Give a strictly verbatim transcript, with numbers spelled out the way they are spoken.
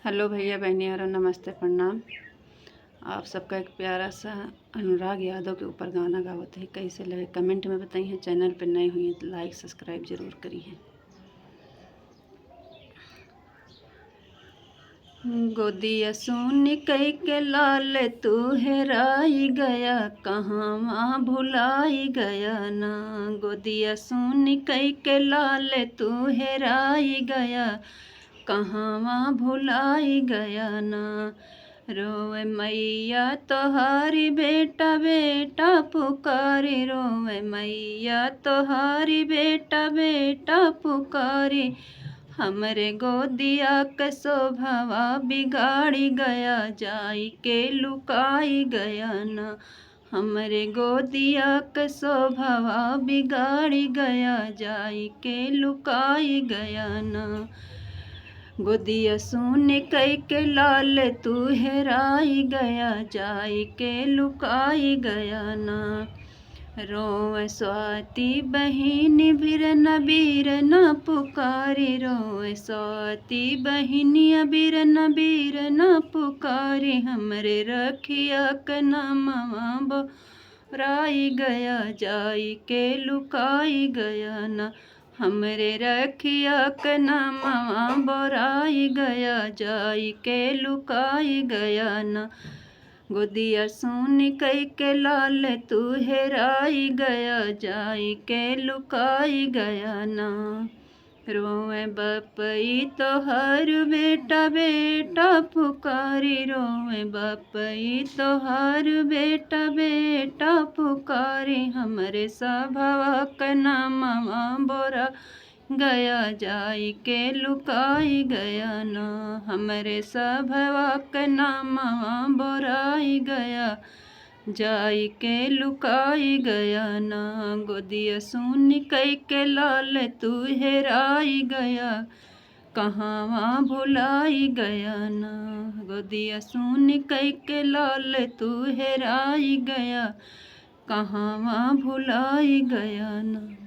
हेलो भैया बहनी यारो, नमस्ते प्रणाम। आप सबका एक प्यारा सा अनुराग यादव के ऊपर गाना गावत है, कैसे लगे comment में बताइए। Channel पे नए हुई हैं तो like subscribe जरूर करिए। गोदिया सुन कई के लाल तू हेराई गया, कहाँ भुलाई गया ना। गोदिया सुन कई के लाल तू हेराई गया, कहाँ भुलाई गया ना। रोवे मैया तोहारी बेटा बेटा पुकारी, रोवे मैया तोहारी बेटा बेटा पुकारी। हमरे गोदिया के शोभवा बिगाड़ी गया, जाई के लुकाई गया ना। हमरे गोदिया के शोभवा बिगाड़ी गया, जाई के लुकाई गया ना। गोदिया सुन कई के लाल तू हेराई गया, जाई के लुकाई गया ना। रोवे स्वाति बहिनी बीरना बीरना पुकारी, रोवे स्वाति बहिनी बीरना बीरना पुकारी। हमरे रखिया के नामवा बोराई गया, जाई के लुकाई गया ना। हमरे रखिया के नामवा बोराई गया, जाई के लुकाई गया ना। गोदिया सुन कई के लाल तू हेराई गया, जाई के लुकाई गया ना। रोवे बपई तोहार बेटा बेटा पुकारी, रोवे बपई तोहार बेटा बेटा पुकारी। हमरे सभवा के नामवा बोरा गया, जाई के लुकाई गया ना। हमरे सभवा के नामवा बोराई गया, जाई के लुकाई गया ना। गोदिया सुन कई के लाल तू हेराई गया, कहाँ भुलाई गया ना। गोदिया सुन कई के लाल तू हेराई गया, कहाँ भुलाई गया ना।